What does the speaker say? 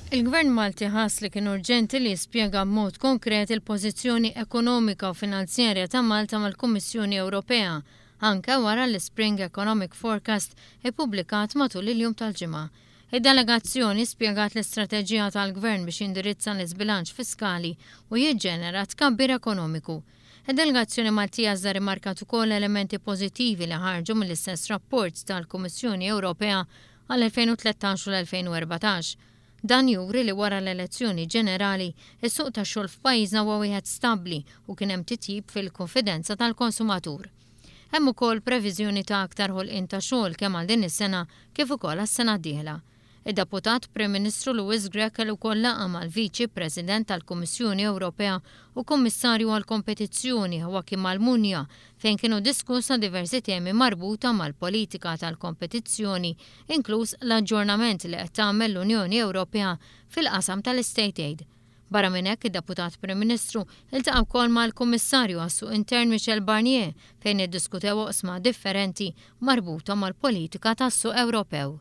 Il-Gvern Malti ħass li kien urġenti li jispjega b'mod konkret il-pożizzjoni ekonomika u finanzjarja ta' Malta mal-Kummissjoni Ewropea, anke wara l-Spring Economic Forecast ippubblikat matul il-jum tal-Ġimgħa. Id-delegazzjoni spjegat l-istrateġija tal-Gvern biex jindirizza l-iżbilanċ fiskali u jiġġenera tkabbir ekonomiku. Id-delegazzjoni Maltija iżda rrimarkat ukoll elementi pożittivi li ħarġu mill-istess rapport tal-Kummissjoni Ewropea għall-2013 u l-2014. Dan juri li wara l-elezzjoni ġenerali, is-suq tax-xogħol f'pajjiżna huwa wieħed stabbli u kien hemm titjib fil-kunfidenza tal-konsumatur. Hemm ukoll previżjoni ta' aktar ħolqien ta' xogħol kemm għal din is-sena kif ukoll għas-sena d-dieħla. Id-Deputat Prim Ministru Louis Grech kellu wkoll laqgħa mal-Viċi President tal-Kummissjoni Ewropea u Kummissarju għall-Kompetizzjoni Joaquim Almunia fejn kienu diskussa diversi temi marbuta mal-politika tal-kompetizzjoni inkluż l-aġġornament li qed tagħmel l-Unjoni Ewropea fil-qasam tal-istate aid. Barra minn hekk, id-Deputat Prim Ministru iltaqa' wkoll mal-Kummissarju għas-Suq Intern Michel Barnier fejn iddiskutew oqsma differenti marbuta mal-politika tas-suq Ewropew.